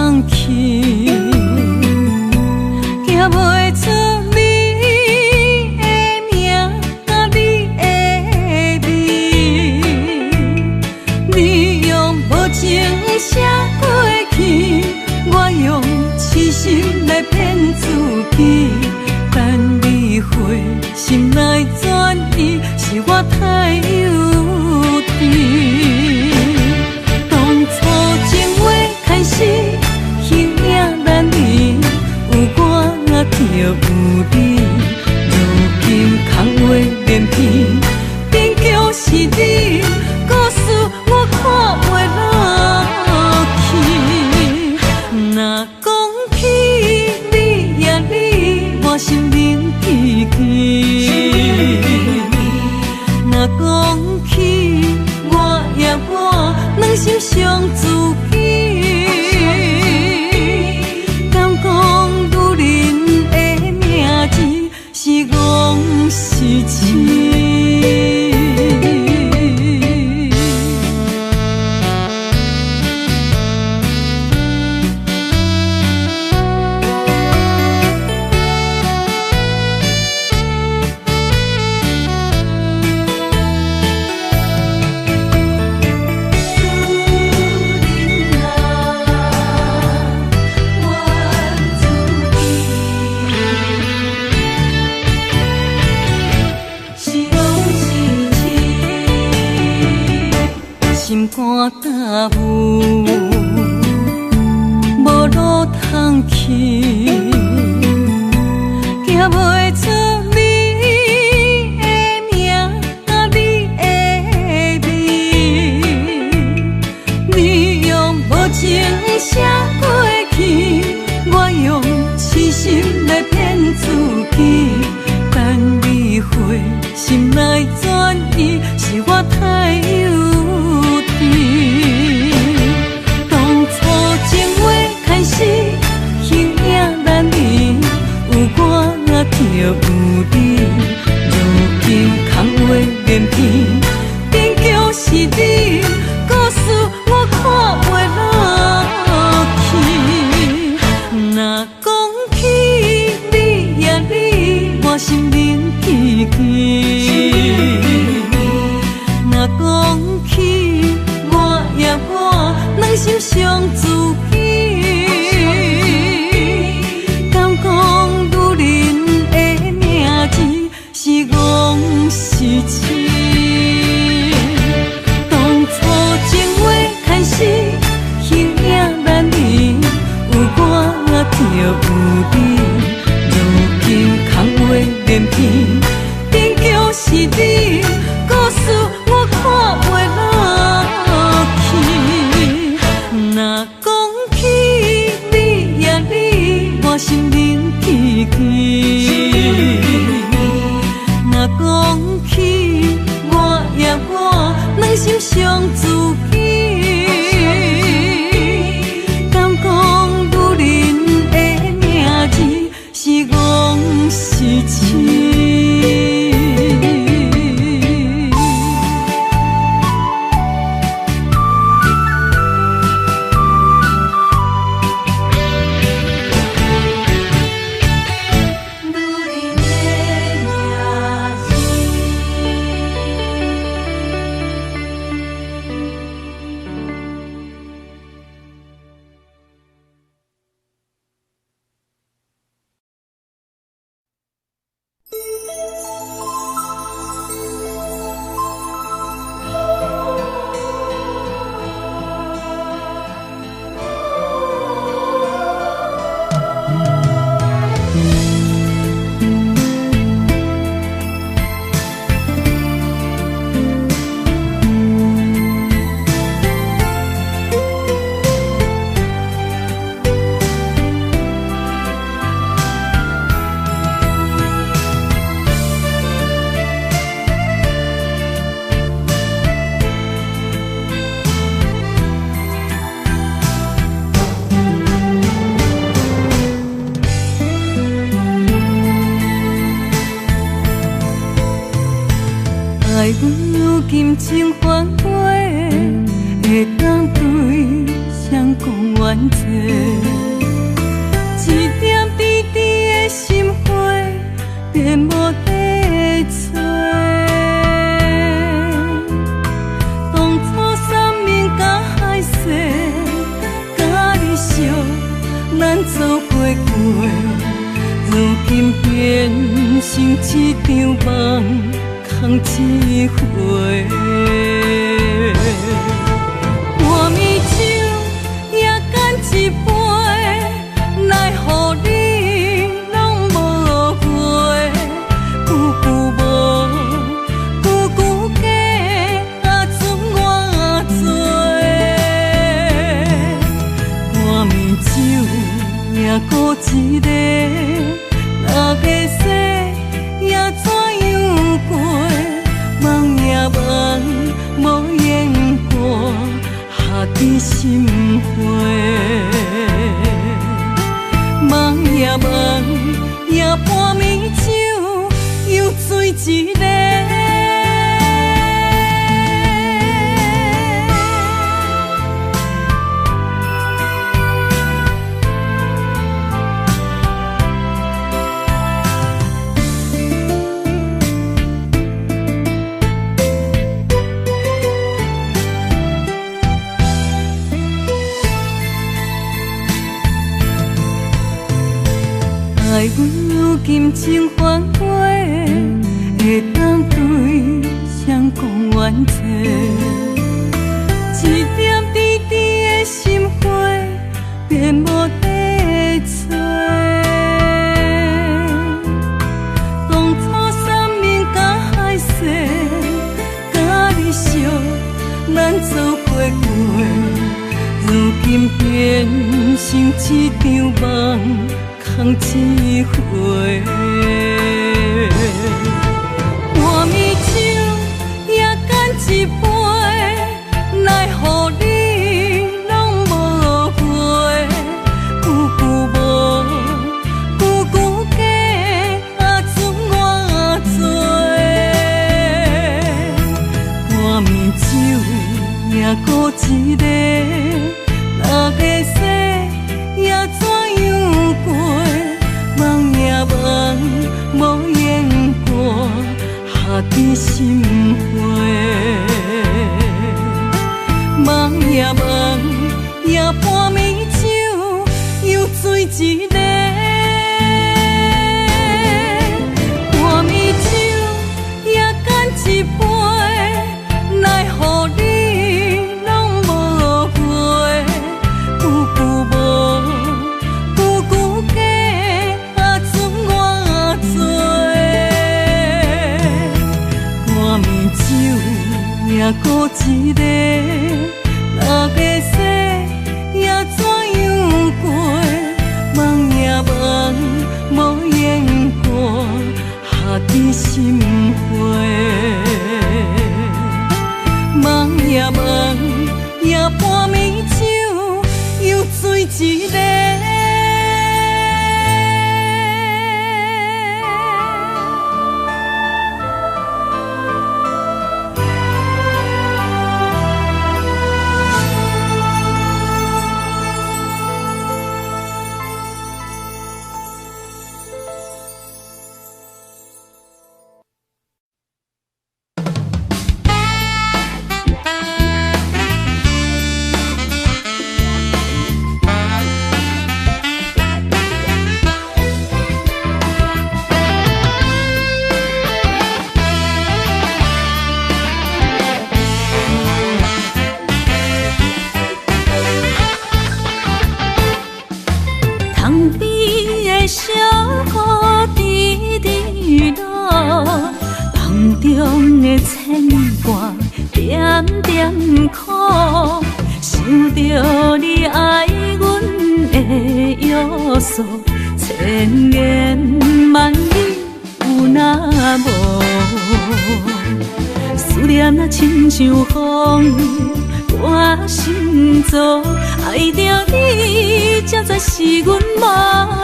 通去，行袂出你的名，你的味。你用無情寫過去，我用痴心來騙自己。等你回心來轉意，是我太幼稚。當初情話開始，形影難離，有我就有你。如今空話連篇，勉強是你，故事我看袂落去。若講起你呀你，我心冷吱吱。若講起我呀我，兩心傷自己。敢講女人的名字是戇是痴？女人啊，怨自己，是戇是痴，心肝胆有，無路通去，行袂出你的名，你的味。你用無情寫過去，我用痴心來騙自己。等你回心來轉意，是我太幼稚。當初情話開始，形影難離，有我就有你。如今空話連篇，勉強是你，故事我看袂落去。若講起你呀你，我心冷吱吱。若講起我呀我，兩心傷自己。敢講女人的名字是戇是痴？當初情話開始，形影難離，有我就有你。如今空話連篇，勉強是你，故事我看袂落去。若講起你呀你，我心冷吱吱。若講起我呀我，兩心傷自己。敢講女人的名字是戇是痴？女人的名字。愛如今情反悔，會當對誰講？講怨濟？一點甜甜的心花，便無地找。當初三面佮海誓，佮你惜，咱做伙過，如今變成一場夢，空一回。半暝酒也干一杯，来予你攏無回，句句無，句句假，啊賰偌濟。半暝酒也孤一个，若會使也怎樣過？夢也夢，無言過，下滴心花。夢也夢，也半暝酒，又醉一个。愛阮如今情繁花，會當對誰講怨濟？一點甜甜的心花，便無地找。當初三面佮海誓，佮你惜，咱做伙過，如今變成一場夢，空一回。半暝酒也干一杯，来予你攏無回，句句無，句句假，啊賰偌濟。半暝酒也孤一个，若會使也怎樣過？夢也夢，無言過，下滴心花。夢也夢，也半暝酒，又醉一个。半暝酒也干一杯，來予你攏無回，句句無，句句假，啊賰偌濟。半暝酒也孤一个，若會使也怎樣過？夢也夢，無言過，下滴心花。夢也夢，也半暝酒，又醉一个。窗边的小雨滴滴落，梦中的牵挂点点苦，想著你爱阮的约束，千言万语有若無？思念若親像風，我心燥，愛著你，才知是阮無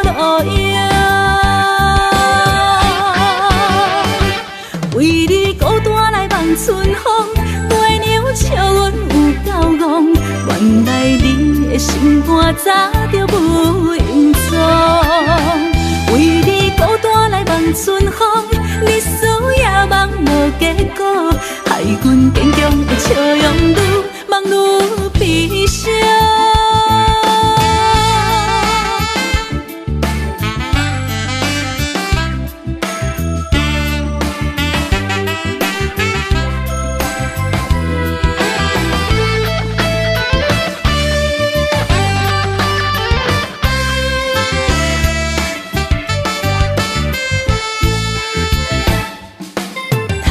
路用。為你孤單來望春風，月娘笑阮有夠戇，原來你的心心肝早就無影踪。為你孤單來望春風，日思夜夢無結果，害阮堅強的笑容愈望愈悲傷。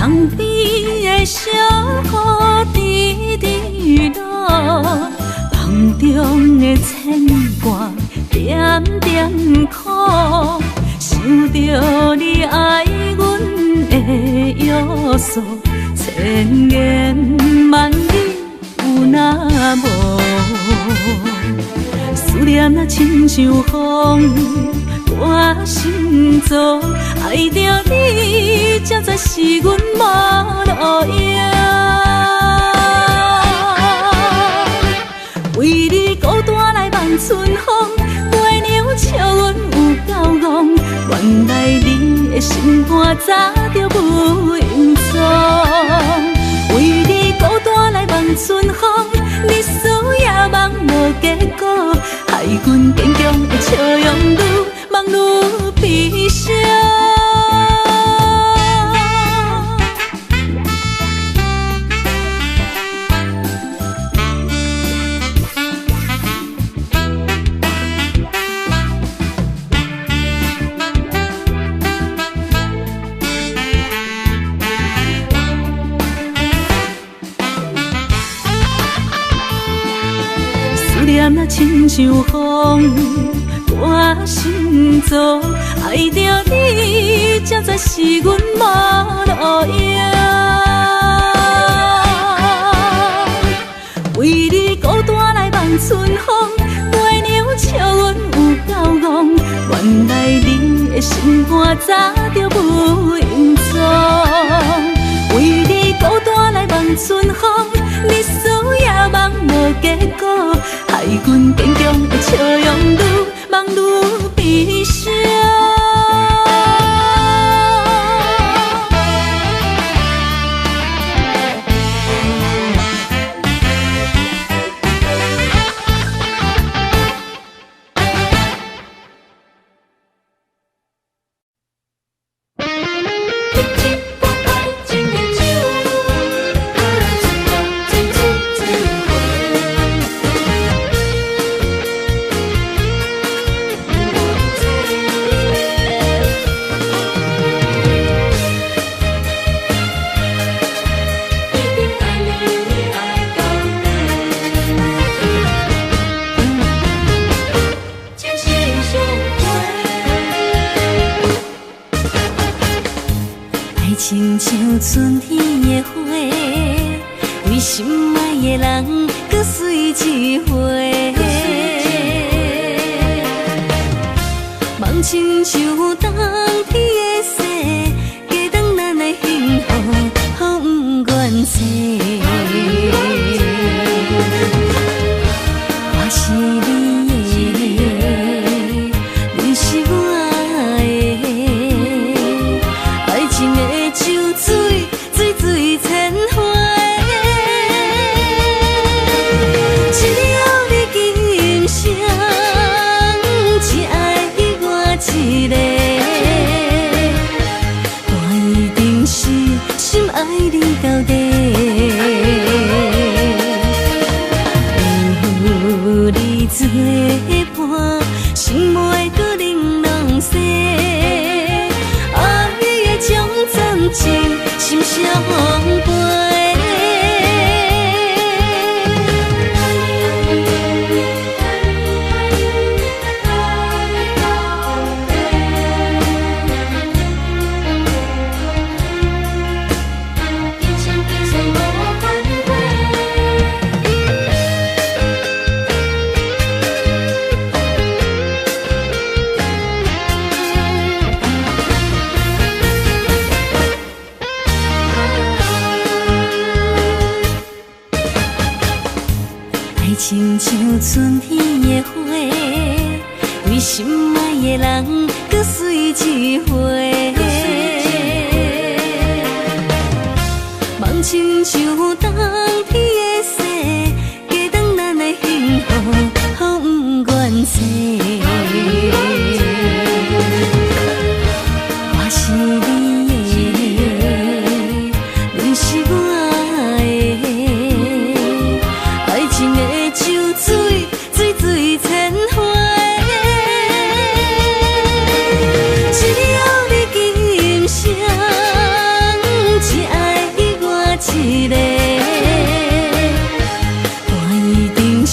窗边的小雨滴滴落，梦中的牵挂点点苦，想著你爱阮的约束，千言万语有若无？思念若亲像风，我心燥，爱著你，才知是阮无路用。為你孤單來望春風，月娘笑阮有夠戇，原來你的心肝早就無影踪。為你孤單來望春風，日思夜夢無結果，害阮堅強的笑容愈望愈悲傷。思念若親像風，我心燥，愛著你，才知是阮無路用。為你孤單來望春風，月娘笑阮有夠戇，原來你的心肝早就無影踪。為你孤單來望春風，日思夜夢無結果，害阮堅強的笑容愈望愈悲傷。親像春天的花，對心愛的人閣水一回。夢親像冬天的雪，加重咱的幸福，予不愿说。我是你的，你是我的。爱情的酒醉，醉醉千回。只要你今生只爱我一个，我一定是深爱你到底。有你作伴，心袂阁冷落西。爱的将真情心相陪。心愛的人，閣水一回。夢親像冬天的雪，加重咱的幸福，予毋願說。我是你的，你是我的，愛情的酒水，醉醉千回。只要你今生只愛我一个，我一定是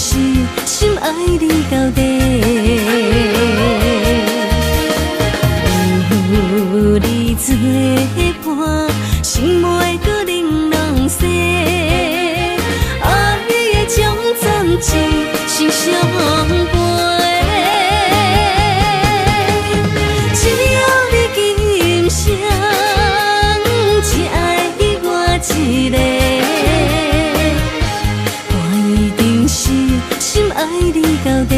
深愛你到底。有你作伴，心袂閣冷人世，愛的掌暫一生相陪。只要你今生只愛我一个，我一定是深愛你到底。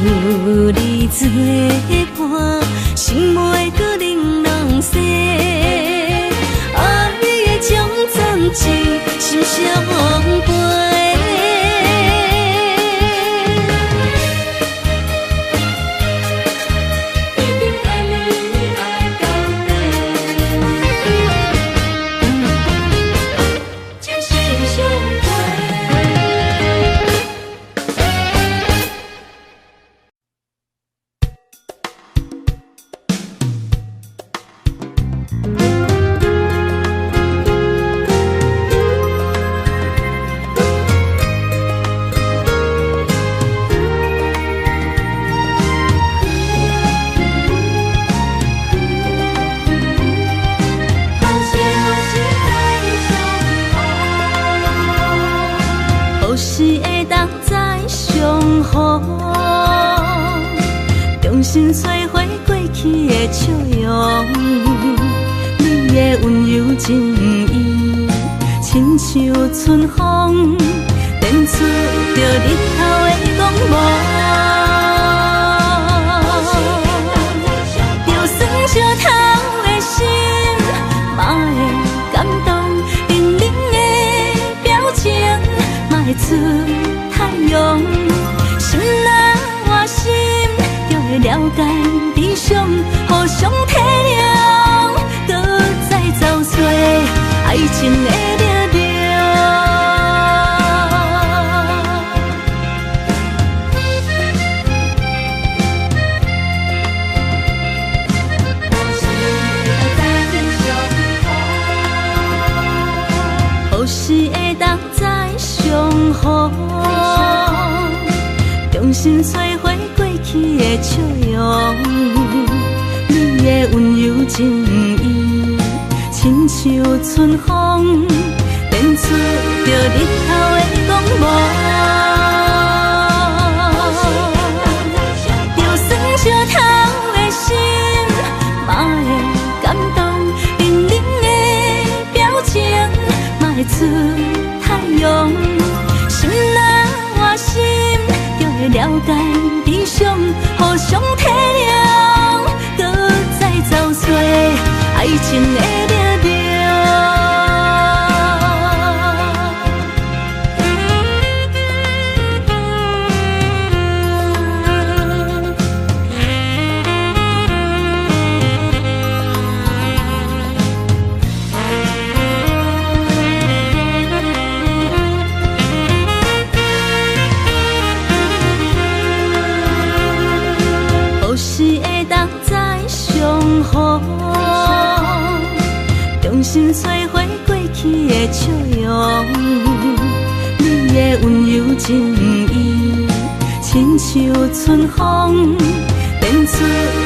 有你作伴，心袂閣冷人世，愛的掌暫一心相陪。一定愛你愛到底，一生相陪。何時會當再相逢？重新找回過去的笑容，你的溫柔情意，親像春風，展出著日頭的光芒。就算石頭的心，嘛會感動，冰冷的表情，嘛會出太陽。心若活心，就會了解理想，互相體諒，閣再找尋愛情的力量。何時會當再相逢？重新找回過去的笑容，你的溫柔情意，親像春風，展出著日頭的光芒。就算石頭的心，嘛會感動，冰冷的表情，嘛會出太陽。心若活心，就會了解理想，互相體諒，閣再找尋愛情的力量。何時會當再相逢？重新找回過去的笑容，你的溫柔情意，親像春風，展出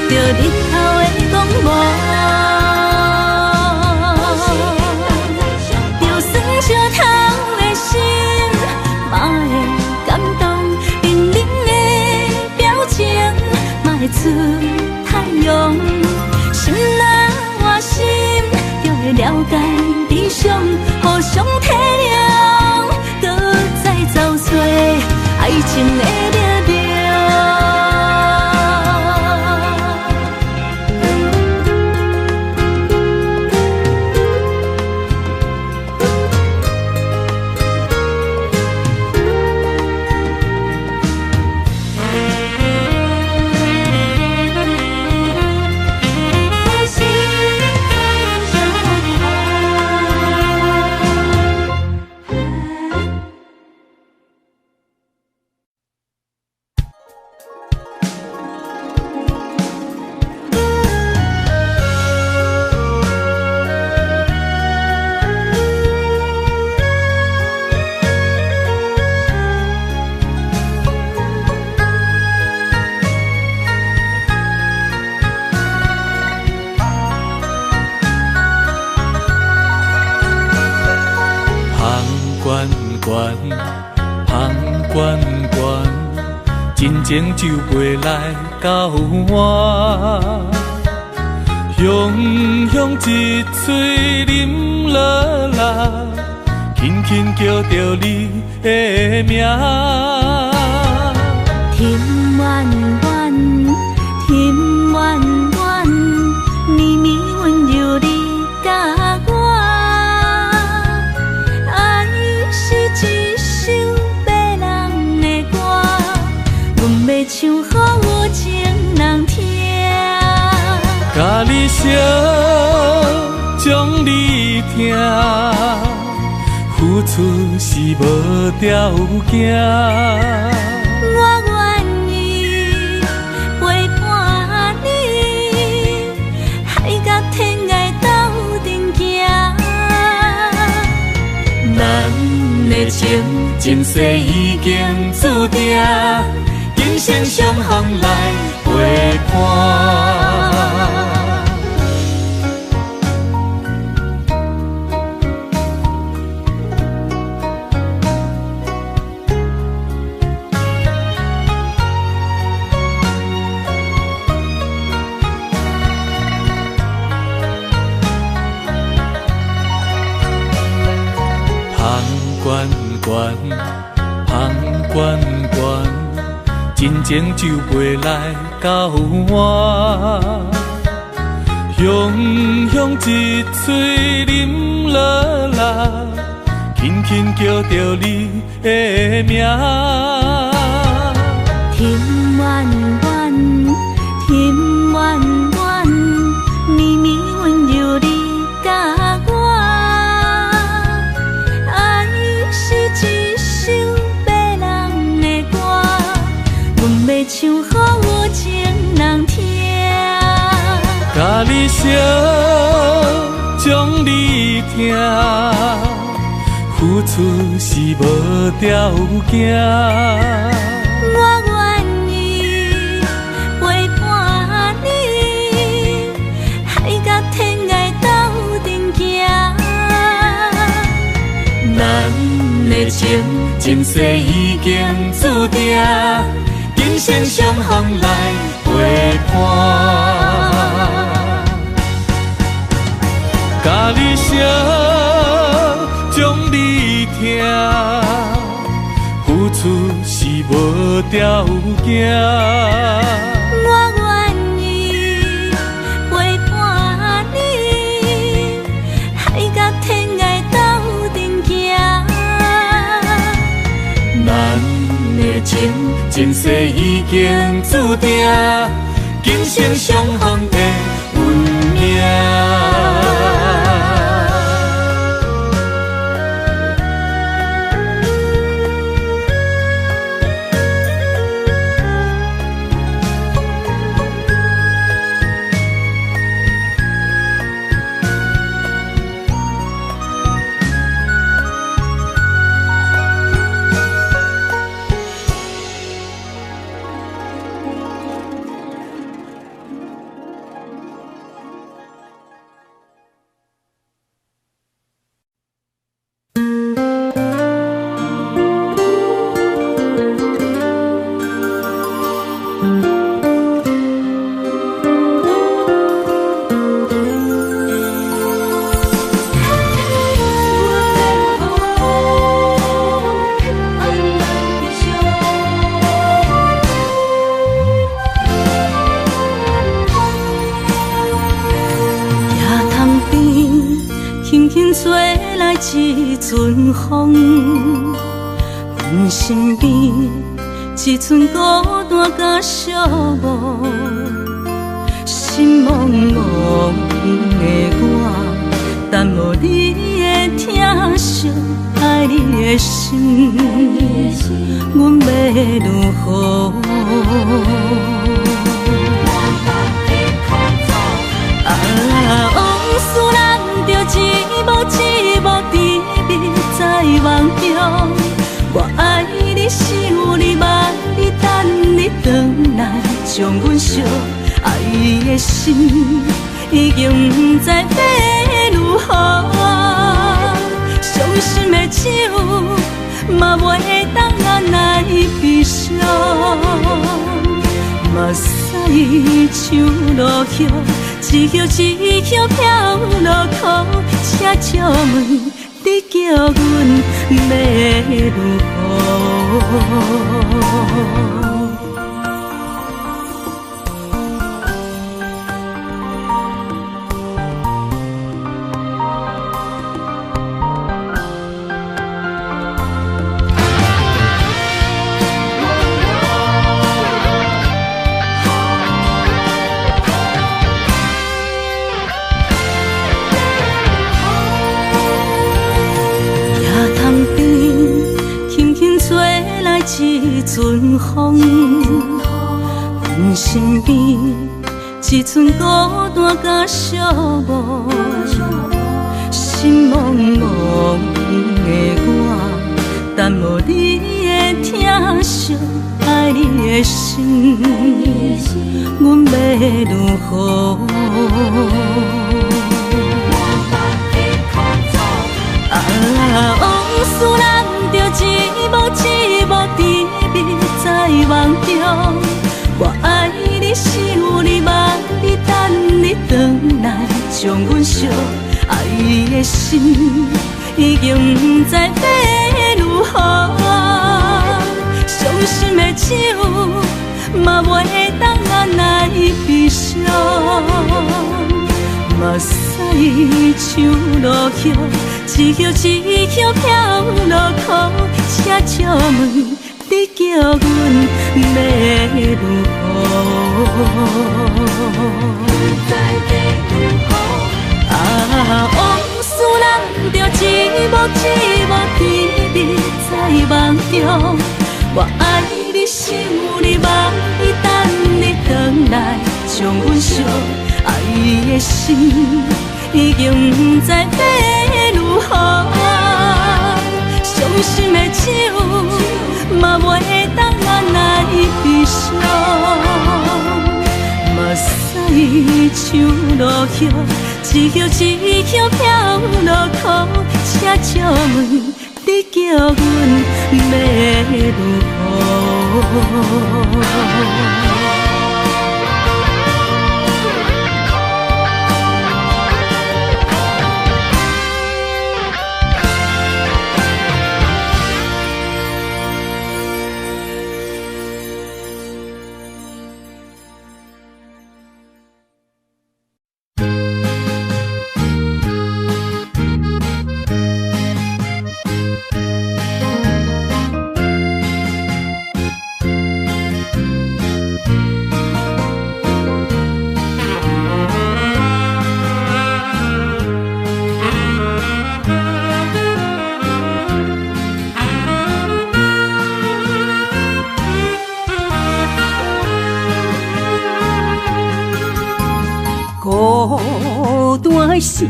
著日頭的光芒。就算石頭的心，嘛會感動，冰冷的表情，嘛會出太陽。心若活心，就會了解理想，互相體諒，閣再找尋愛愛情的力量。悬悬，芳悬悬，真情就袂来交换。雄雄一喙啉落来，轻轻叫著你的名。甜圆圆，甜圆圆，绵绵温柔你佮我。愛是一首迷人的歌，阮欲唱予有情人聽。佮你相，將你疼，付出是無條件。我願意陪伴你，海角天涯鬥陣行。咱的情，前世已經注定，今生相逢來陪伴。芳懸懸，芳懸懸，真情就袂來交換。雄雄一喙啉落來，輕輕叫著你的名。甜圓圓，甜圓圓，綿綿溫柔你佮我。愛是一首迷人的歌，阮欲唱予有情人聽。佮你相，將你疼，付出是無條件。我願意陪伴你，海角天涯鬥陣行。咱的情，前世已經注定，今生相逢來陪伴。佮你相，將你疼，付出是無條件。我願意陪伴你，海角天涯鬥陣行。咱的情，前世已經注定，今生相逢的運命。一阵风，阮身边一阵孤单佮寂寞，心茫茫的我，等无你的疼惜，爱你的心，阮欲如何？啊，往事咱著一幕一幕甜蜜在梦中。我爱你，想你，望你，等你转来，将阮惜。爱的心已经不知欲如何，伤心的酒嘛袂当来悲伤，目屎像落叶，一叶一叶飘落空，请借问你叫阮欲如何？一阵风，阮身边一阵孤单佮寂寞，心茫茫的我，等无你的疼惜，爱你的心，阮欲如何？啊，往事咱著一幕一幕甜蜜在梦中。我爱你，想你，望你，等你转来，将阮惜。爱的心已经不知欲如何，伤心的酒嘛袂当来悲伤，目屎像落叶，一叶一叶飘落空，请借问你叫阮欲如何？啊，往事咱著一幕一幕甜蜜在梦中。我爱你，想你，望你，等你转来，将阮惜。爱的心已经不知欲如何，伤心的酒嘛袂当来悲伤，目屎像落叶，一叶一叶飘落空，请借问你叫阮欲如何？孤单的时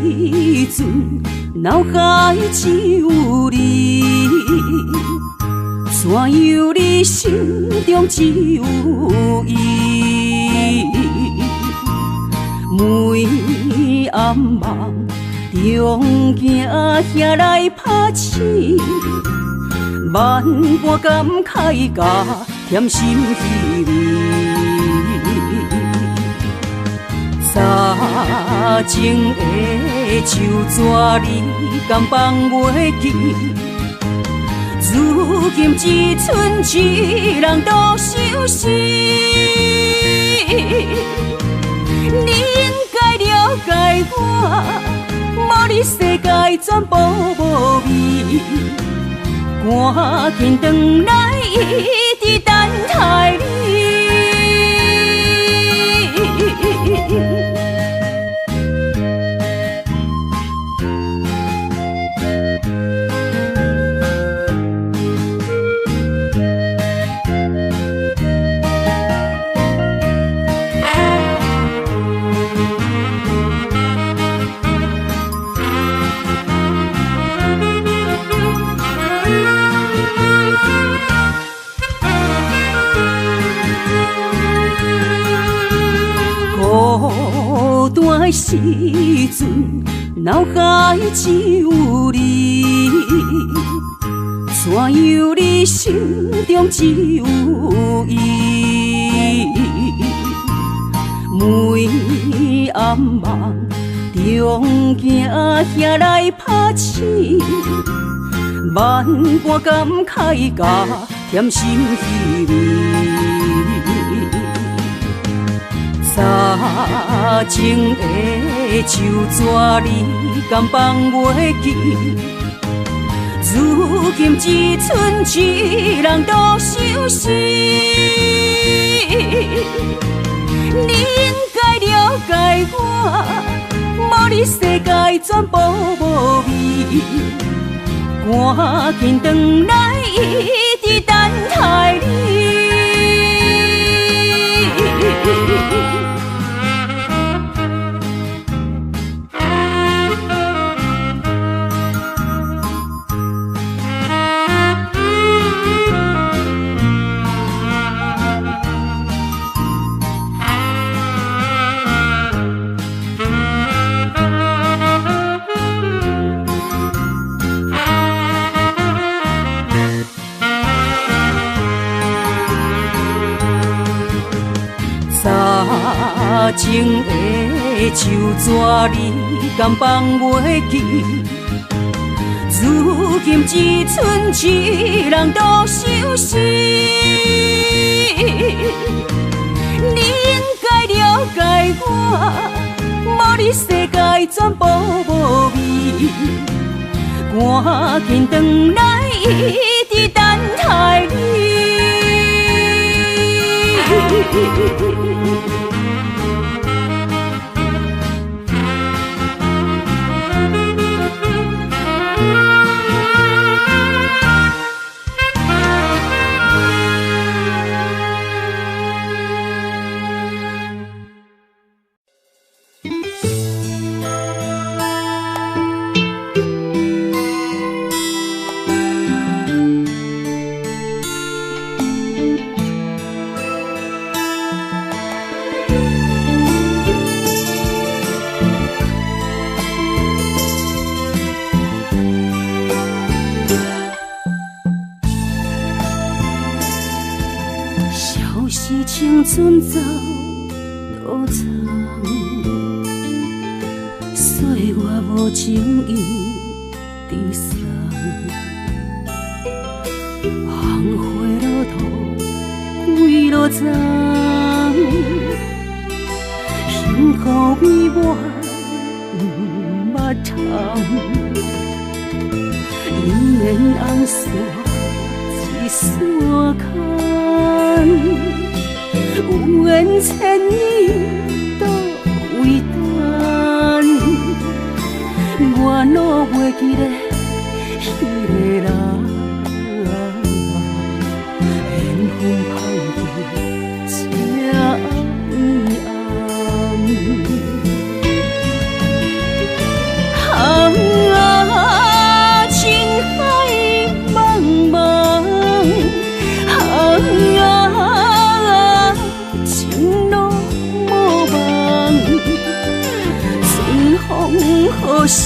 阵，脑海只有你，怎样你心中只有伊？每暗梦中行遐来拍醒，万般感慨甲甜心稀微。早情的手纸，你敢放袂记？如今只剩一人独相思。你应该了解我，无无你世界全部无味。赶紧转来，一直等待你。孤单的时阵，脑海只有你，怎样你心中只有伊？每暗梦中行遐来拍醒，万般感慨甲甜心稀微。早情的手纸，你敢放袂记？如今只剩一人独相思。你应该了解我，无你世界全部无味。赶紧转来，一直等待你。早情的手纸，你敢放袂记？如今只剩一人独相思。你应该了解我，无你世界全部无味。赶紧转来，一直等待你。青春走倒藏，岁月无情意在送，红花落土几落丛，幸福美满不捌尝，姻缘红线一线牵。有缘千里倒位等，我老袂记得彼个人，缘分歹去这暗。啊，情海茫茫，啊。何时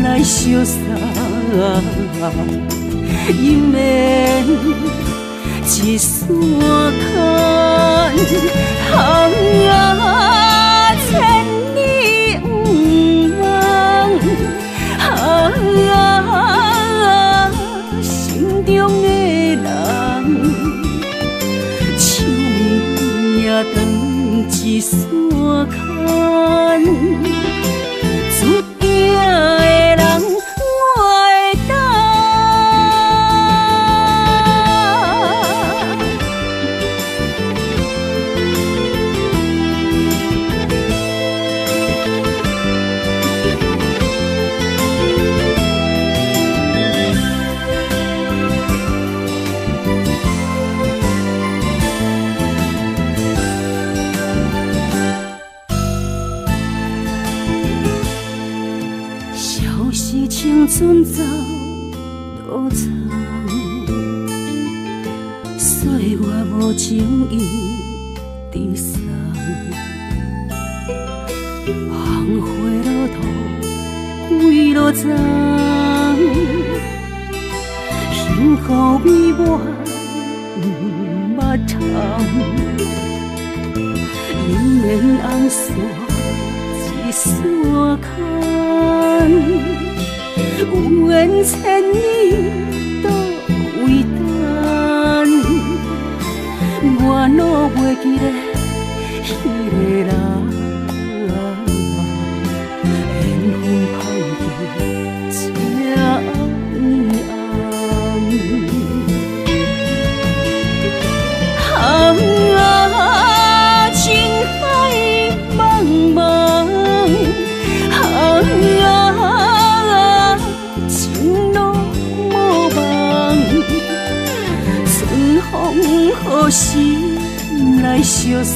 来相送？姻缘一线牵，啊，千里毋忘，啊，心中的人，手命长一线牵。注定阵走倒藏，岁月无情伊伫送，红花落土几落丛，幸福美满毋捌谈，姻缘红线一线牵，有缘千里倒位等，我拢袂记得彼个人，缘分歹记这呢暗。啊，情海茫茫，啊，情路无望，春风何时来相送？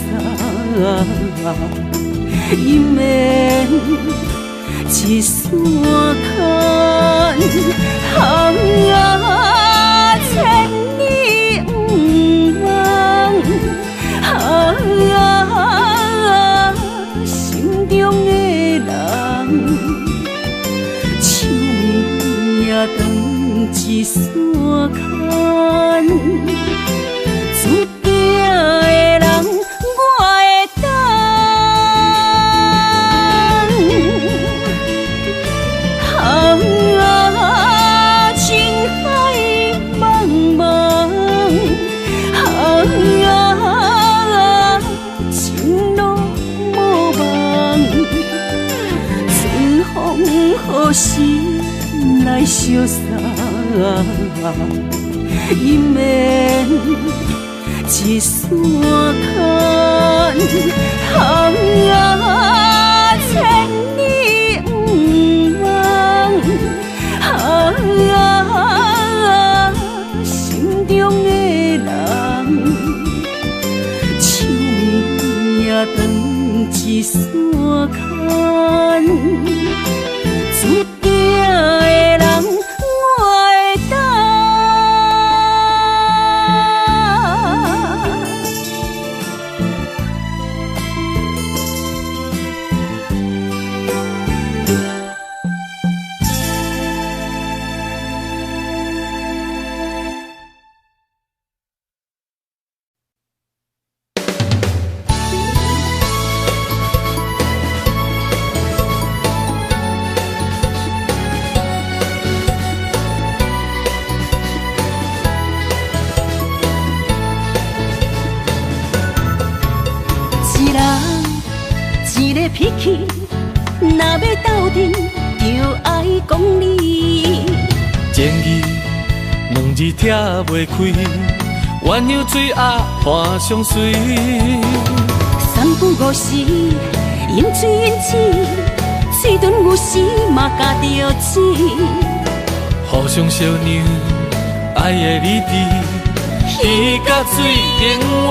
姻缘一线牵，啊，千里毋忘，啊，心中的人，手尾长一线牵，注定的人我会等。啊，情海茫茫，啊，情路无望，春风何时来相送？姻缘一线牵，啊，千里毋忘，啊，心中的人，手尾长一线牵，注定的人我会等。一人一个脾气，若欲斗阵，就爱讲理。情义两字拆袂开，鸳鸯水鸭伴相随。三不五时，饮水饮水，嘴唇有时嘛咬著舌。互相相让，爱的理智，鱼甲水永远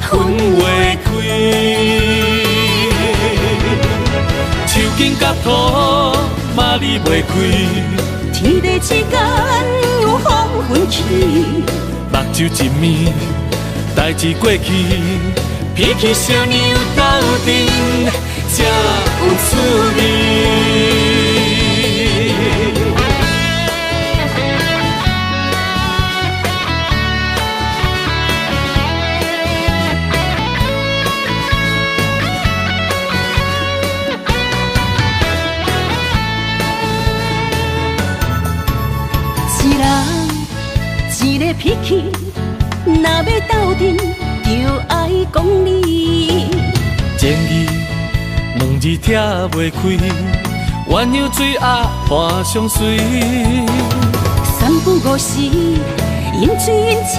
分袂开。树根佮土嘛离袂开，天地之间有风云起。目睭一暝，代志过去，脾气小娘斗阵才有趣味。一人一个脾气，若欲斗阵，就爱讲理。情义两字拆袂开，鸳鸯水鸭伴相随。三不五时，饮水饮水，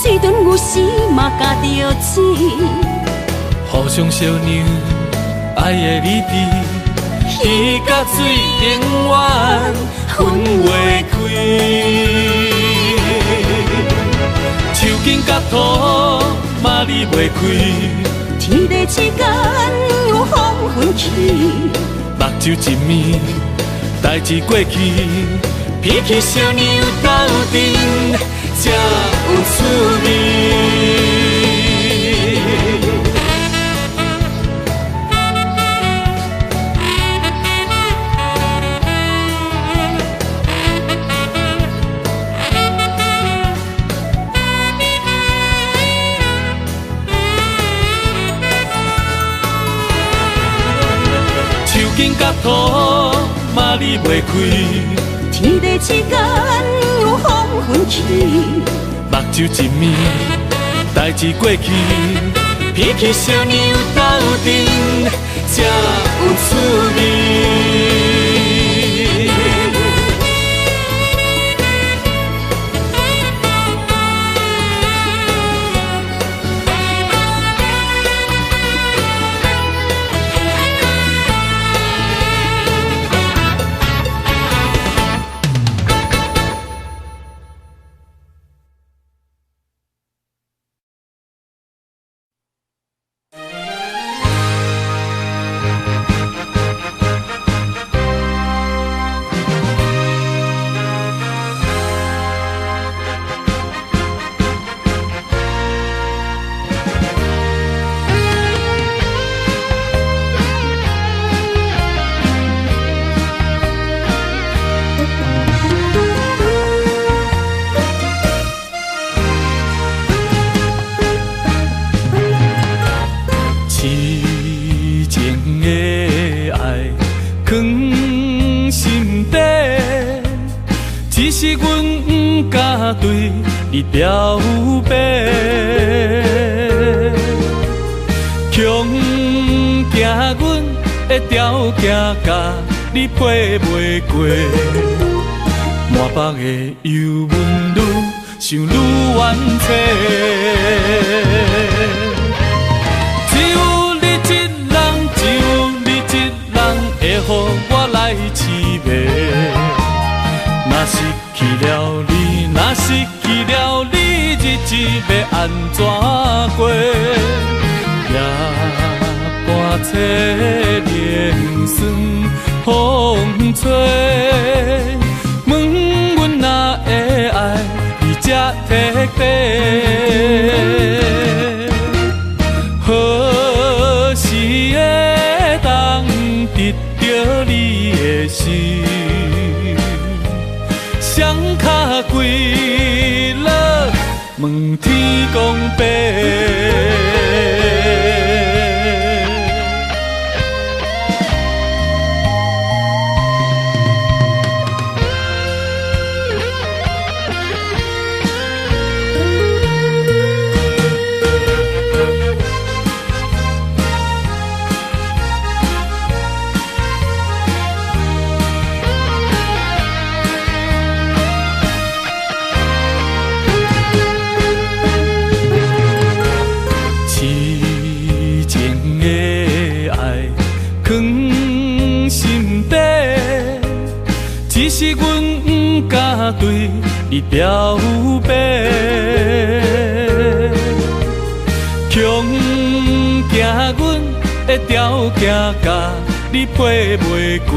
嘴唇有时嘛咬著舌。互相相让，爱的理智，鱼佮水永远分袂开。树根佮土嘛离袂开，天地之间有风云起。目睭一暝，代誌過去，脾氣小娘鬥陣才有趣味。樹根佮土嘛离袂开，天地之間有風雲起，目睭一暝，代誌過去，脾氣小娘鬥陣才有趣味。你表白，恐惊阮的條件佮你配袂過，滿腹的憂闷愈想愈冤凄。只有你一人，只有你一人會予我來痴迷。若失去了你，若失去了你，日子欲按怎過？夜半凄凉霜風吹，問阮哪會愛你這徹底？何時會當得著你的心？雙跤跪落問天公伯。對你表白，恐驚阮的條件佮你配袂過，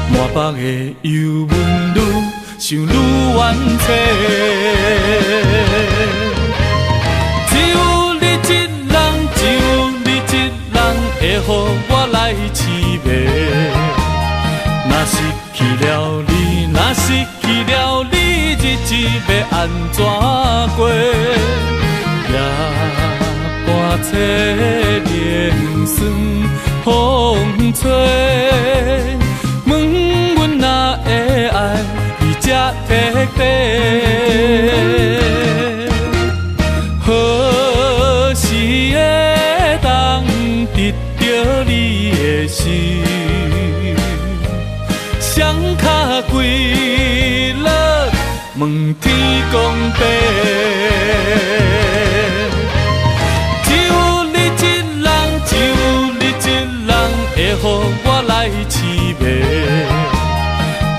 滿腹的憂悶愈想愈冤凄。只有你一人，只有你一人會予我來痴迷。若失去了你，若失去了你，日子欲按怎過？夜半凄凉霜風吹，問阮哪會愛你這徹底？何時會當得著你的心？雙跤跪落問天公伯，只有你一人，只有你一人會予我來痴迷。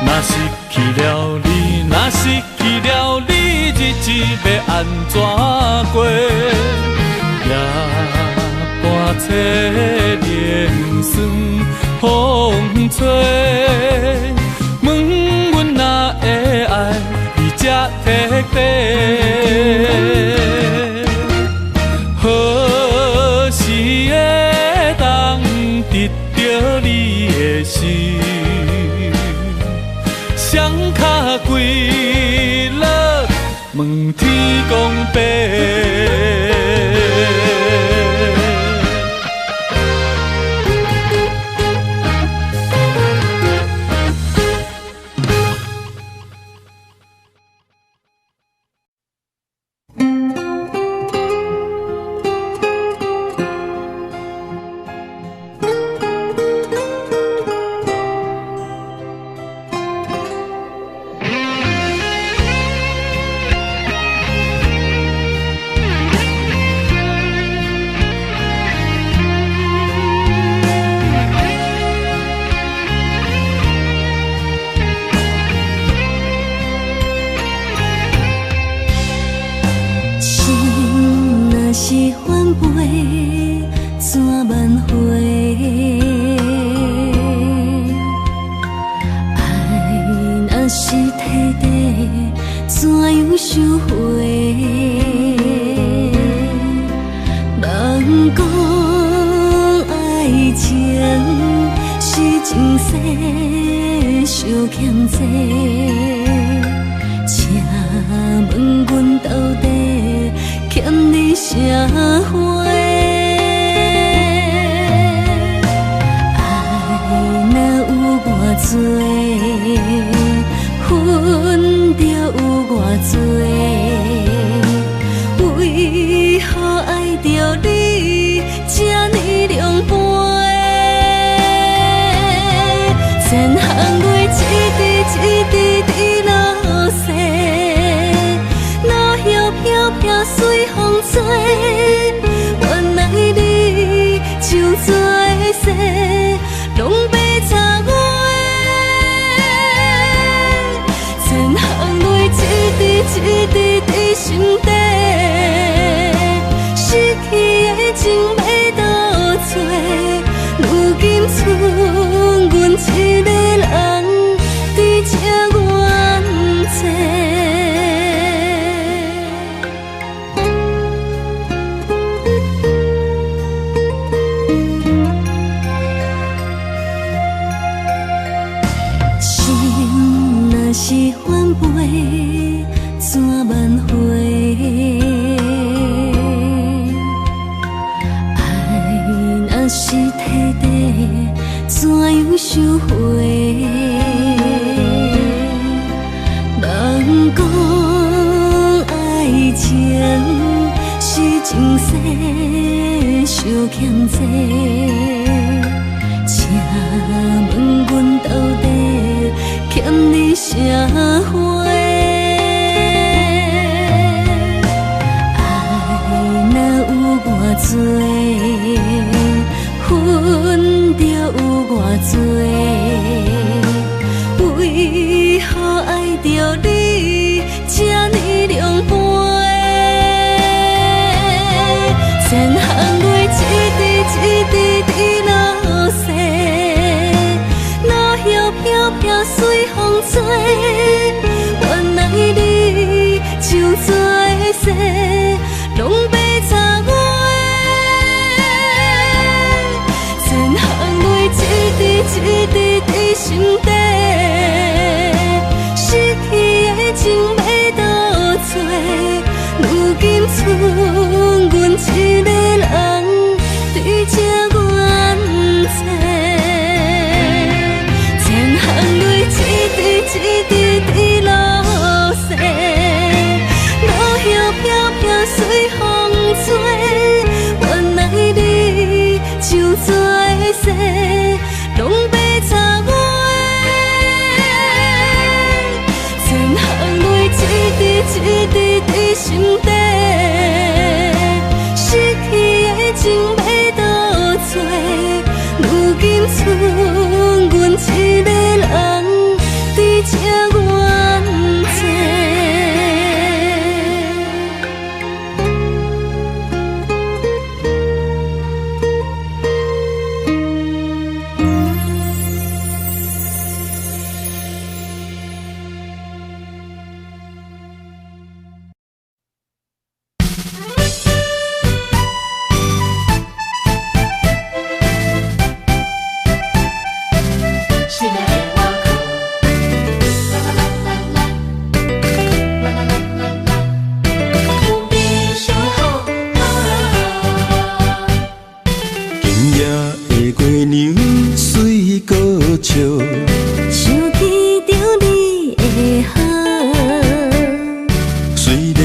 若失去了你，若失去了你，日子欲按怎過？夜半凄凉霜風風吹。問阮哪會愛你這徹底？何時會當得著你的心？雙跤跪落問天公伯。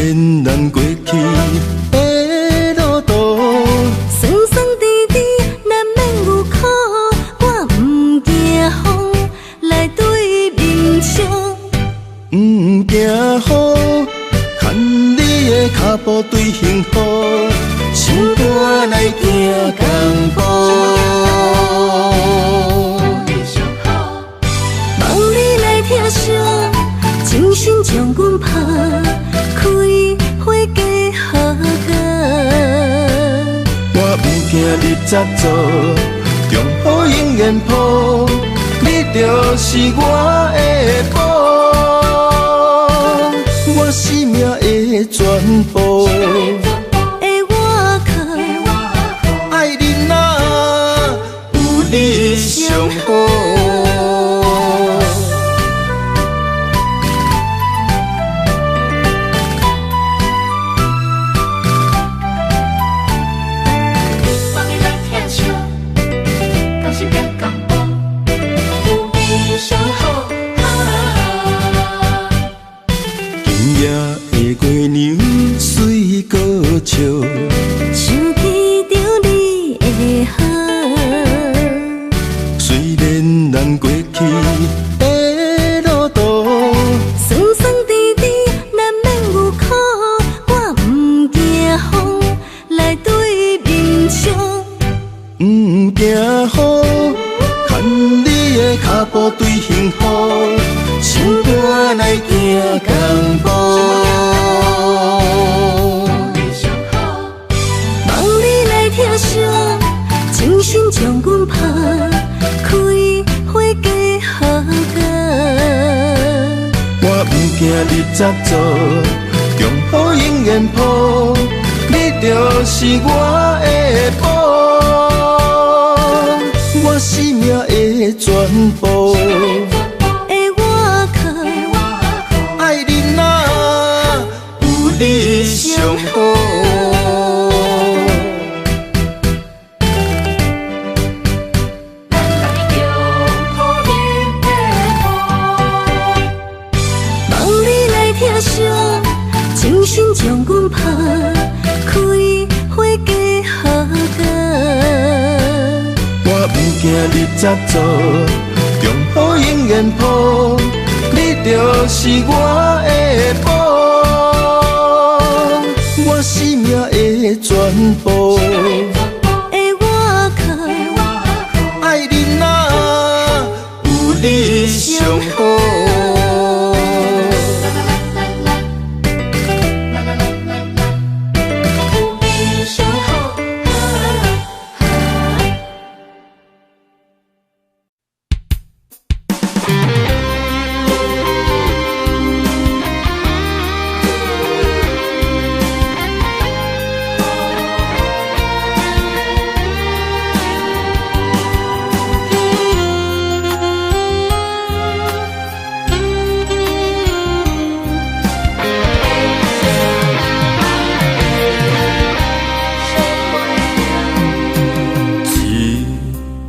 然咱過去的路途，酸酸甜甜難免有苦，我毋驚風來對面笑，毋驚雨，牽你的跤步對幸福，心肝來行同步。望你來疼惜，真心將阮抱，開花結好果。我毋驚日子做，中好永遠抱，你就是我的寶，我生命的全部。的我靠，愛你若有你上好。今夜的月娘水阁笑，想起著你的好。雖然咱過去的路途，酸酸甜甜難免有苦，我毋驚風來對面笑，毋驚雨，牽你的跤步對幸福，心肝來行同步。望你來疼惜，真心將阮抱，開花結好果。我毋驚日子做，中好永遠抱，你就是我的寶，我生命的全部。的我靠，愛你若有你上好。望你來疼惜，真心將阮抱，開花結好果。我毋驚日子做，中好永遠抱，你就是我的寶，我生命的全部。的我靠，愛你若有你上好。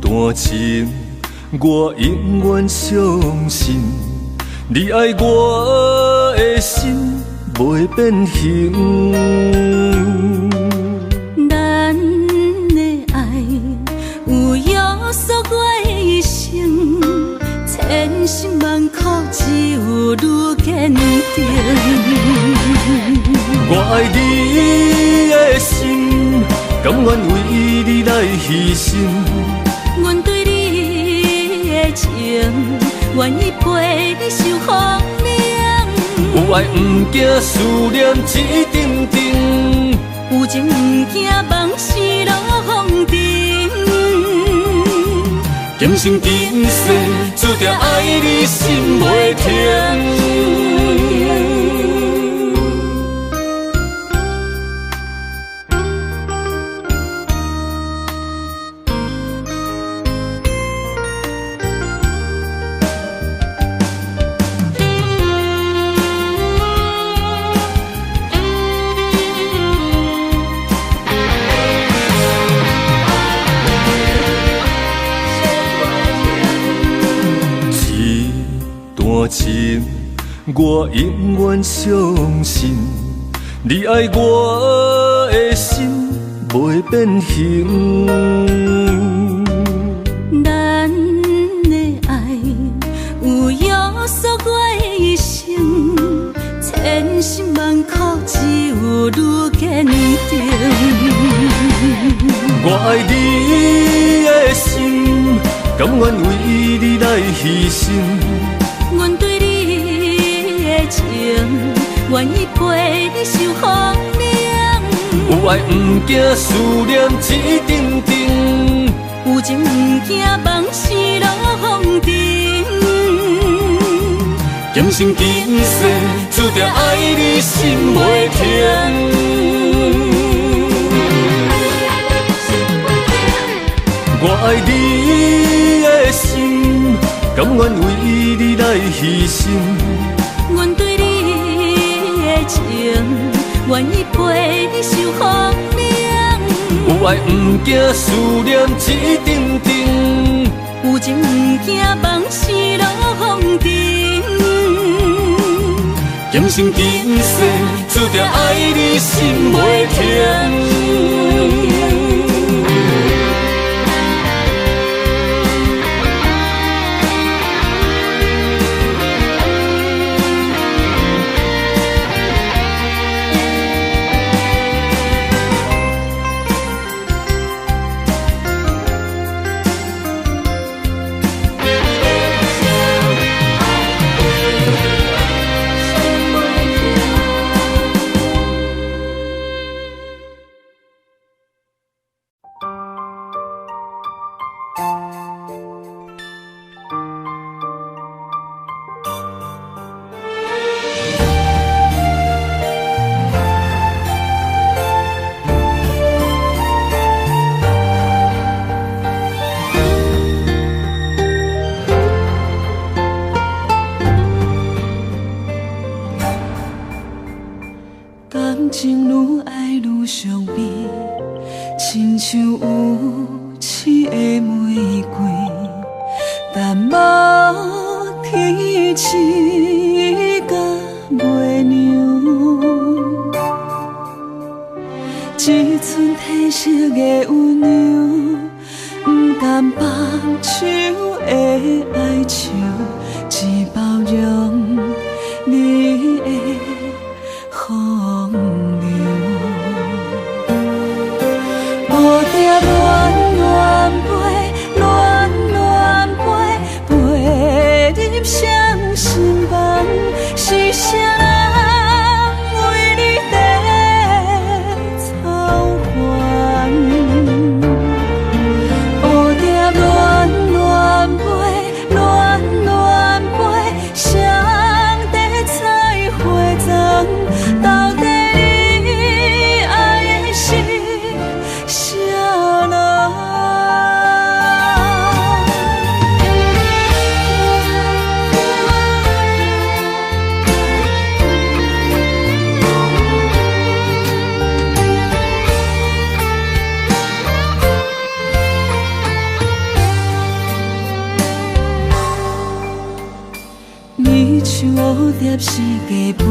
這段情我永遠相信，你愛我的心袂變形。咱的愛有約束袂成，千辛萬苦只有愈堅定。我愛你的心，甘願為你來犧牲。阮對你的情，願意陪你受風涼。有愛毋驚思念一陣陣，有情毋驚夢是落風塵。今生今世注定愛你心袂停。这段情我永远相信，你愛我的心袂變形。咱的愛有約束我的一生，千辛萬苦只有愈堅定。我愛你的心，甘願為你來犧牲。阮對你的情，願意陪你受風涼。有愛毋驚思念一陣陣，有情毋驚夢死落風塵。今生今世注定愛你心袂停。我愛你的心，甘願為你來犧牲。阮對你的情，願意陪你受風涼。有愛毋驚思念一陣陣，有情毋驚夢死落風塵。今生今世注定愛你心袂停。感情愈愛愈傷悲，親像有刺的玫瑰，淡薄天青甲月娘，一寸褪色的温柔，不甘放手的哀愁，只包容你的風流。蝴蝶亂亂飛，亂亂飛，飛入雙心房，是啥人為你在操煩？蝴蝶亂亂飛，亂亂飛，誰在採花欉？到底你愛的是啥人？你像蝴蝶是假飞，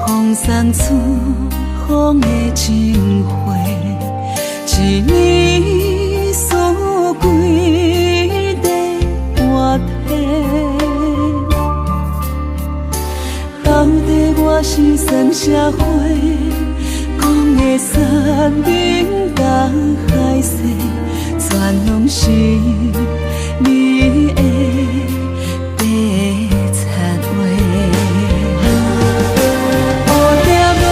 風送春風的情花，一年四季在換体。到底我是算啥花？講的山盟甲海誓，全攏是你的白賊話。蝴蝶亂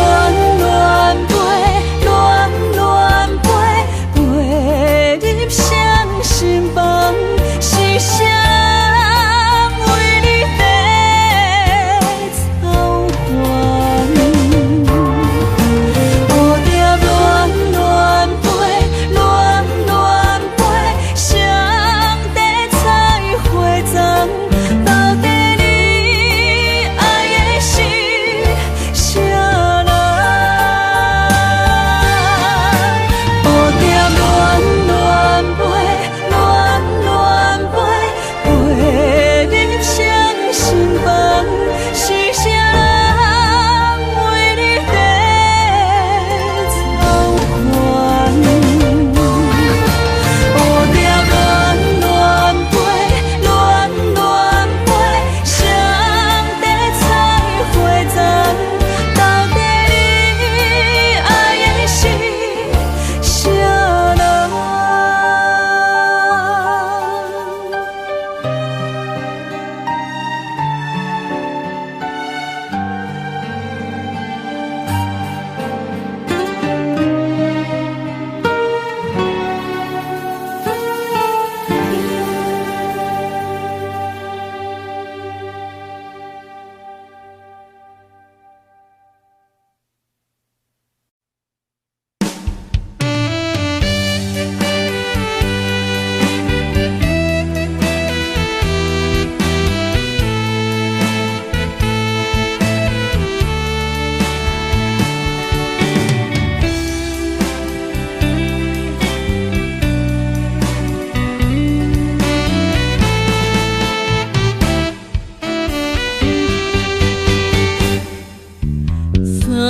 亂飛，亂亂飛，飛入雙心房，是啥人為你在操煩？蝴蝶亂亂飛，亂亂飛，誰在採花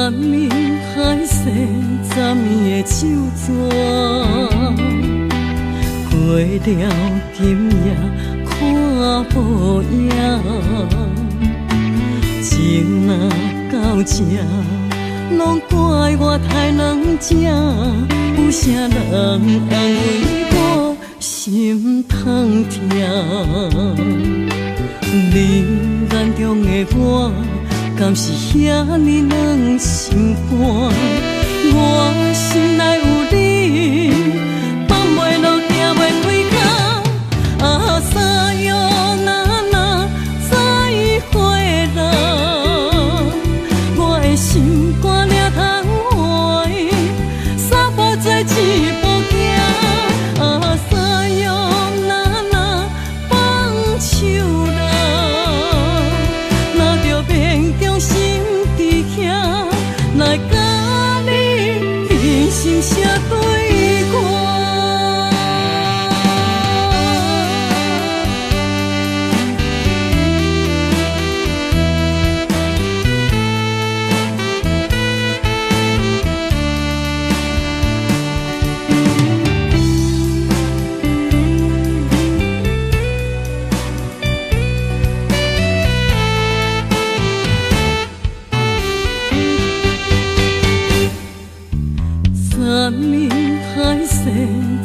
山盟海誓，昨暝的酒醉，过了今夜看无影，情若到这，拢怪我太软情，有啥人安慰我心通疼？你眼中的我，敢是遐呢软心肝？我心内有你，放袂落，行袂开口。啊，さよなら，再会啦！我的心肝掠窗外，三步做一步行。啊，さよなら，放手啦！若著勉强心伫遐，来佮你忍心写对歌。山盟海誓，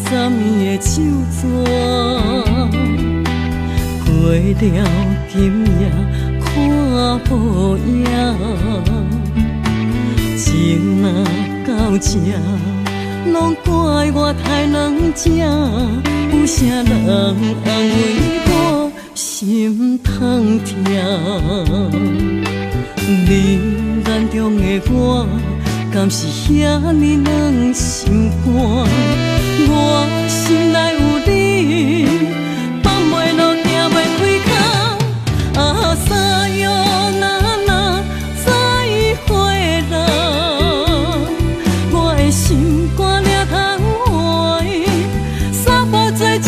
昨暝的酒醉，过了今夜看无影，情若到这，拢怪我太软情，有啥人安慰我心通疼？你眼中的我，敢是遐呢软心肝？我心内有你，放袂落，行袂开口。啊，さよなら，再会啦！我的心肝掠窗外，三步做一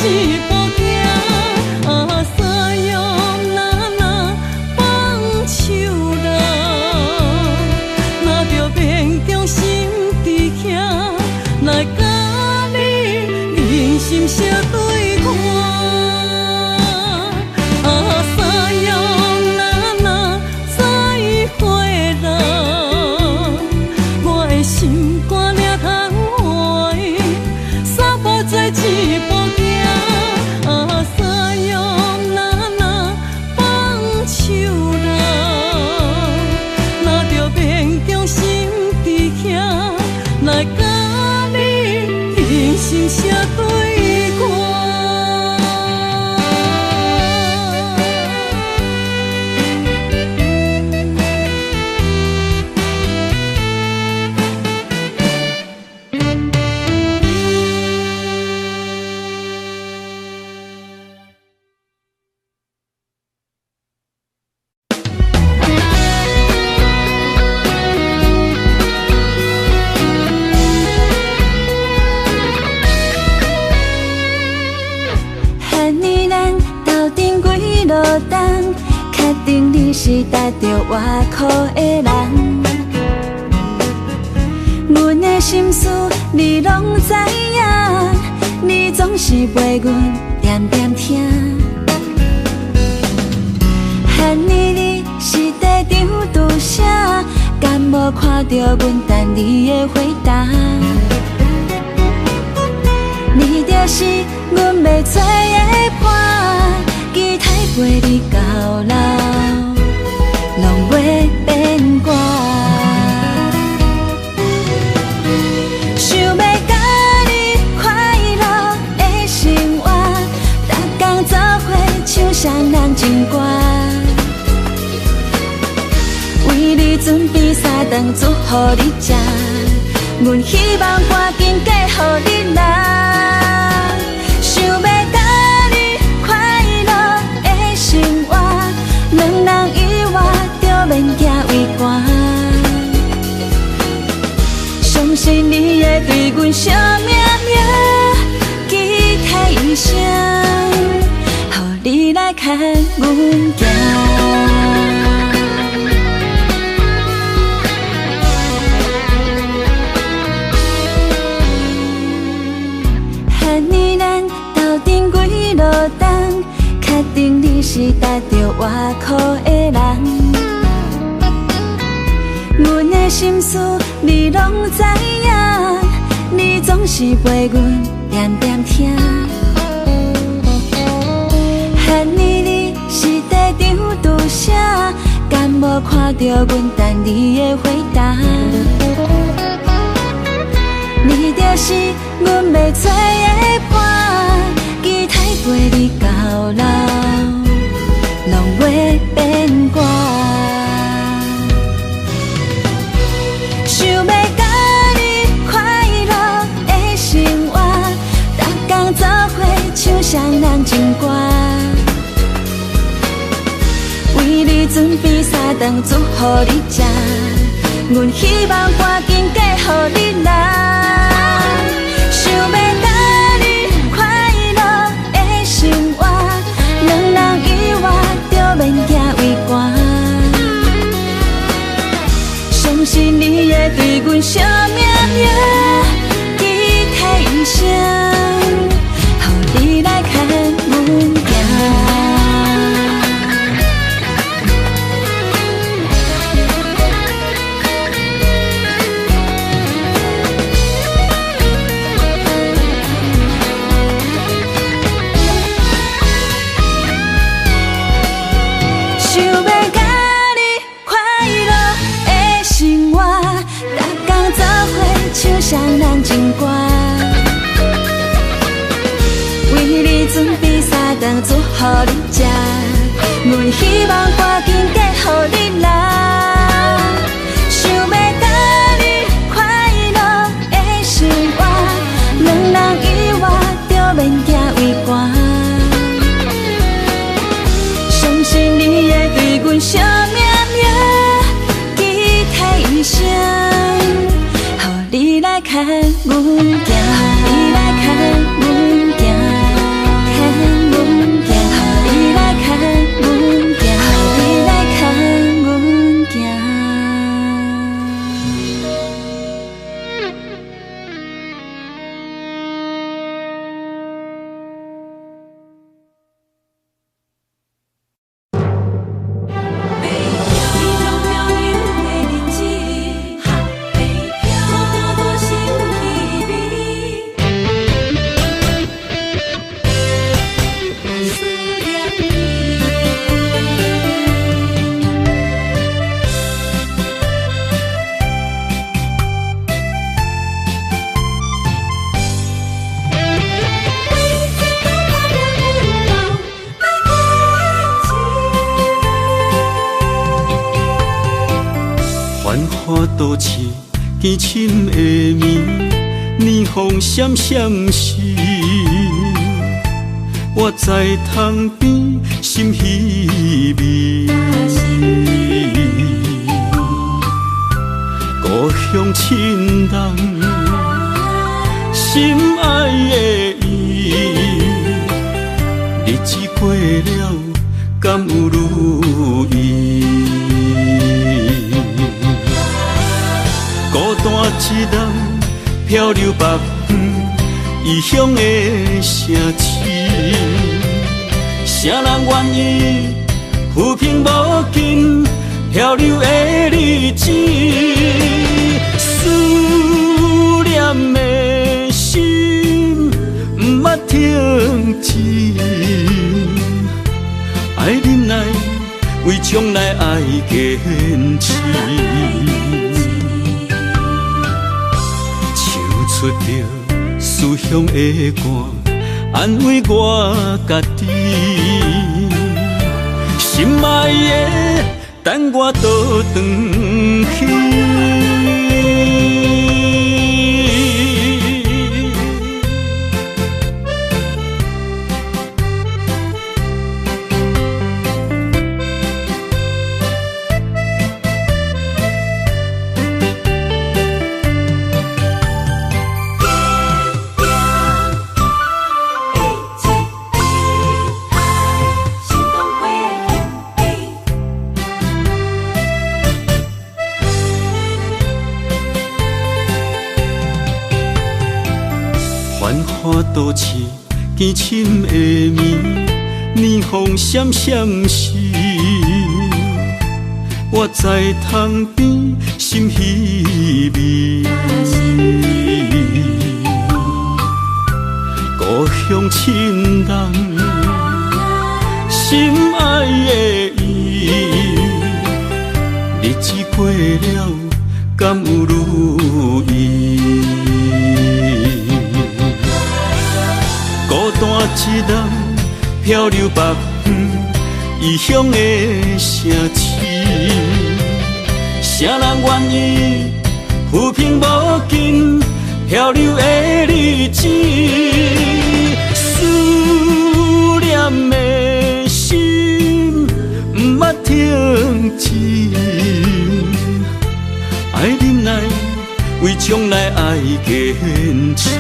步行。啊，さよなら，放手啦！若著勉强心伫遐，来佮你忍心写对歌。啊，さよなら，再会啦！我的心肝掠窗外，三步做一步行。啊，さよなら，放手啦！若著勉强心伫遐，来佮你忍心写对歌。和你咱斗阵几落冬，确定你是值得我靠的人。阮的心事你拢知影，你总是陪阮点点听。和你你是地场拄啥？敢无看著阮等你的回答？你就是阮欲找的伴，期待陪你到老，拢袂变卦。想欲佮你快乐的生活，逐工做伙唱双人情歌，为你准备三顿煮予你食，阮希望赶紧嫁予你啦。想欲佮你快乐的生活，两人以外就免惊畏寒。相信你会对阮惜命命，期待一生，予你来牵阮行。苦的人。阮的心事你攏知影，你總是陪阮恬恬聽。彼呢你是地場拄啥？敢無看著阮等你的回答？你就是阮欲找的伴，期待陪你到老，攏袂變卦。想欲佮你快樂的生活，逐工做伙唱雙人情歌，為你準備三頓煮予你食，阮希望趕緊嫁予你啦。想欲佮你快樂的生活，兩人以外就免驚畏寒。相信你會對阮惜命命，期待一生，予你來牽阮行。想欲佮你快樂的生活，逐工做伙唱雙人情歌，為你準備三頓煮予你食，阮希望趕緊嫁予你啦。想欲佮你快樂的生活，兩人以外就免驚畏寒。相信你會對阮惜命命，期待一生，予你來牽阮行，你來牽阮行，牽阮行，予你來牽阮行，你來牽阮行。繁華都市，堅深的暝，霓虹閃閃時，我在窗邊心稀微。故鄉親人，心愛的伊，日子過了，敢有如意？孤單一人漂流北方異鄉的城市，啥人願意浮萍無根漂流的日子？思念的心毋捌停止，愛忍耐，為將來愛堅持。出著思鄉的歌，安慰我家己。心愛的，等我倒轉去。繁華都市，堅深的暝，霓虹閃閃時，我在窗边心稀微。故乡亲人，心爱的伊，日子过了敢有如意？孤单一人漂流别远，异乡的城市，啥人愿意浮萍无尽漂流的日子？思念的心不捌停止，爱忍耐，为将来爱坚持。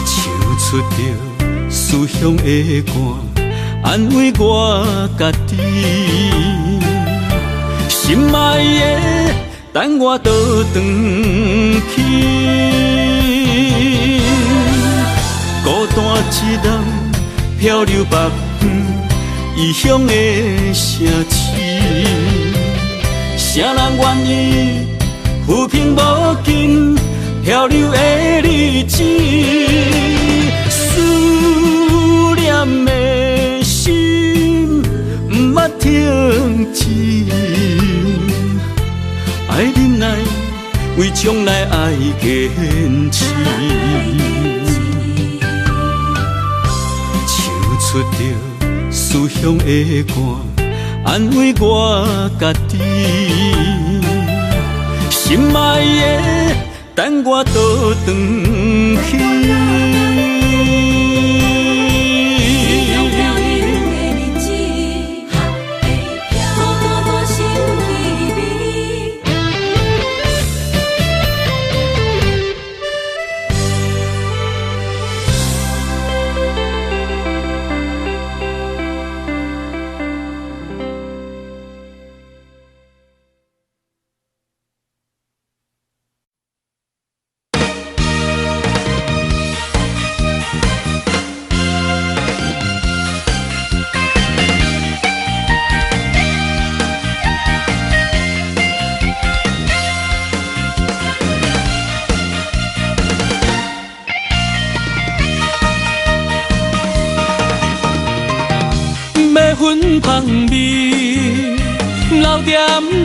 唱出著思乡的歌，安慰我家己。心爱的，等我倒转去。孤单一人漂流别远，异乡的城市，啥人愿意浮萍无尽漂流的日子？思念的心不捌停止，爱忍耐，为将来爱坚持。唱出著思乡的歌，安慰我家己。心爱的，等我倒转去。芬芳味留踮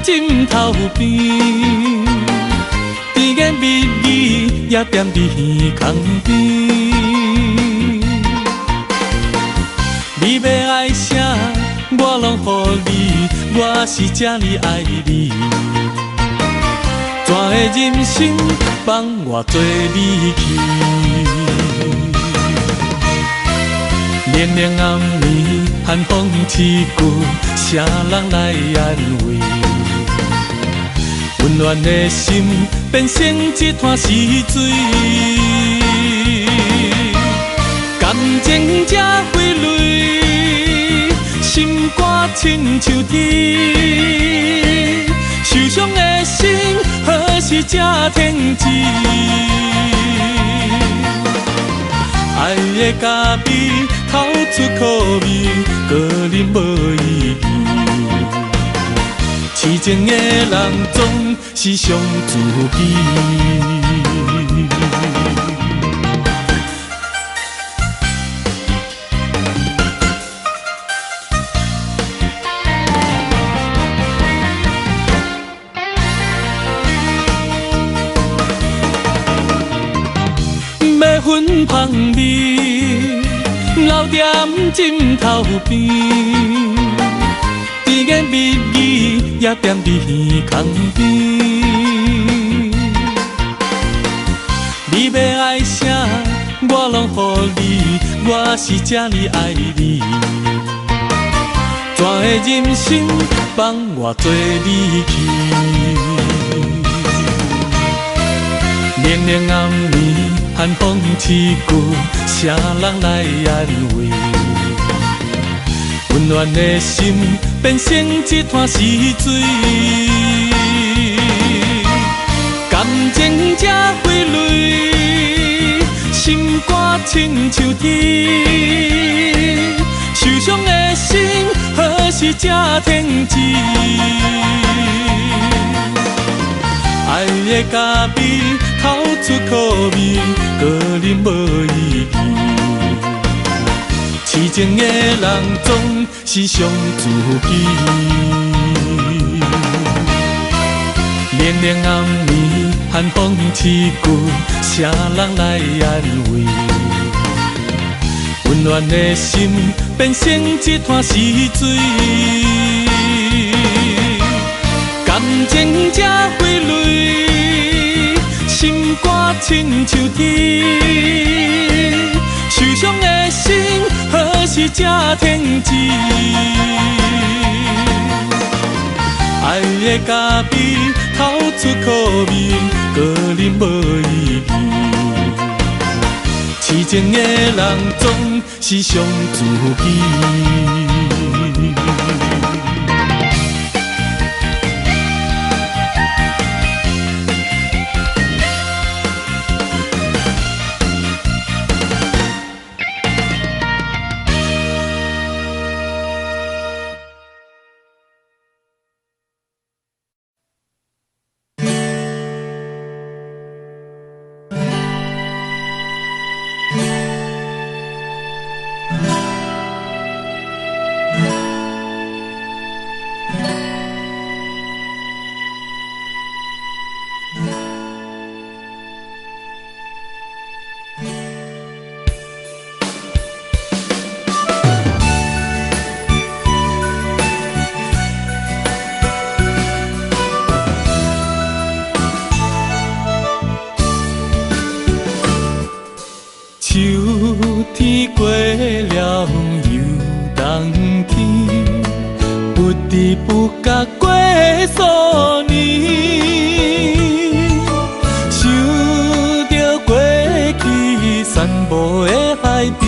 枕头边，甜言蜜语也踮伫耳空边。你欲爱啥，我拢予你，我是这呢爱你。怎会忍心放我做你去？冷冷暗暝，寒风刺骨，啥人来安慰？温暖的心变成一滩死水，感情这花蕊，心肝亲像铁，受伤的心何时才停止？爱的咖啡透出苦味，阁啉无意义。痴情的人总是伤自己。欲芬芳味留踮枕头边，甜言蜜语也踮伫耳空边。你欲爱啥，我拢予你，我是这呢爱你。怎会忍心放我做你去？冷冷暗暝，寒风刺骨，啥人来安慰？温暖的心变成一滩死水，感情这花蕊，心肝亲像铁，受伤的心何時這天真？愛的咖啡透出苦味，個人無意義。痴情的人總是傷自己。冷冷暗暝，寒風刺骨，誰人來安慰？溫暖的心變成一灘死水，感情這揮淚，心肝親像铁，受傷的心何時才停止？愛的咖啡透出苦味，個人無意義。痴情的人總是傷自己。秋天過了又冬天，不知不覺過數年，想著過去散步的海邊，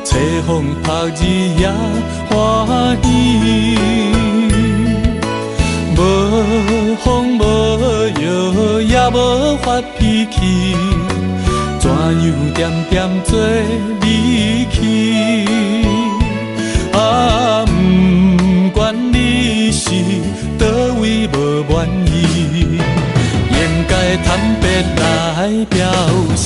吹風曬日也歡喜，無風無雨也無發脾氣。怎樣點點做離去？啊，不管你是佗位無滿意，應該坦白來表示。